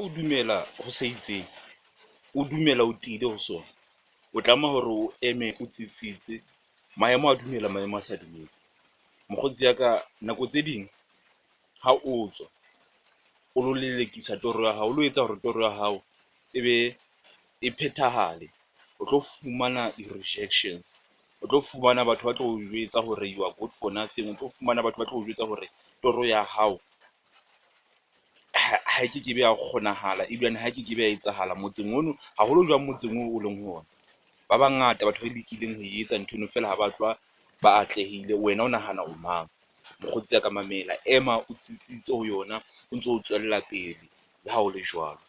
O dumela ho se itseng, o dumela o tiile ho sona, o tlameha hore o eme o tsitsitse. Maemo a dumela maemo a sa dumele. Mokgotsi ya ka nako tse ding ha o tswa o lo lelekisa toro ya hao, o lo etsa hore toro ya hao e be e phethahale, o tlo fumana di-rejections. O tlo fumana batho ba tlo o jwetsa hore you are good for nothing. O tlo fumana batho ba tlo o jwetsa hore toro ya hao ha e kekebe ya kgonahala ebilane ha e kekebe ya etsahala motseng ono, haholo jwang motseng oo o leng ho ona. Ba bangata batho ba lekileng ho etsa nthweno feela ha ba tloha ba atlehile. Wena o nahana o mang? Mokgotsi ya ka mamela, ema o tsitsitse ho yona, o ntso tswella pele le ha o le jwalo.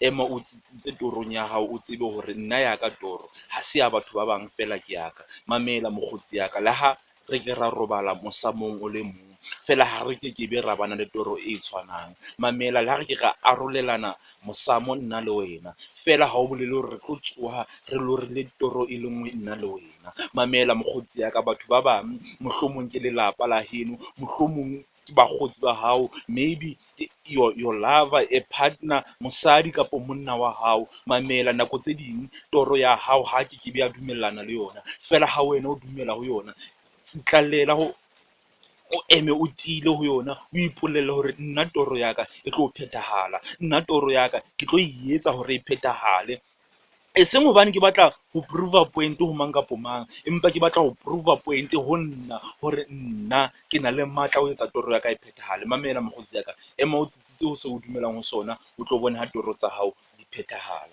Ema o tsitsitse torong ya hao, o tsebe hore nna ya ka toro ha se ya batho ba bang feela ke ya ka. Mamela mokgotsi ya ka, le ha re ke ra robala mosamong o le mong feela ha re kekebe ra ba na le toro e tshwanang. Mamela le ha re ke ra arolelana mosamo nna le wena, feela ha o bolele hore re tlo tsoha re lorile toro e le nngwe nna le wena. Mamela mokgotsi ya ka, batho ba bang mohlomong ke lelapa la heno, mohlomong ke bakgotsi ba hao, maybe ke your lover, a partner, mosadi kapo monna wa hao. Mamela nako tse ding toro ya hao ha ke ke be ya dumellana le yona, feela ha wena o dumela ho yona, tsitlallela ho o eme o tiile ho yona, o ipolelle hore nna toro ya ka e tlo phethahala, nna toro ya ka ke tlo e etsa hore e phethahale. E seng hobane ke batla ho prove-a point ho mang kapo mang, empa ke batla ho prove-a point ho nna hore nna ke na le matla a ho etsa toro ya ka e phethahale. Mamela mokgotsi ya ka, ema o tsitsitse ho se o dumelang ho sona, o tlo bone ha toro tsa hao di phethahala.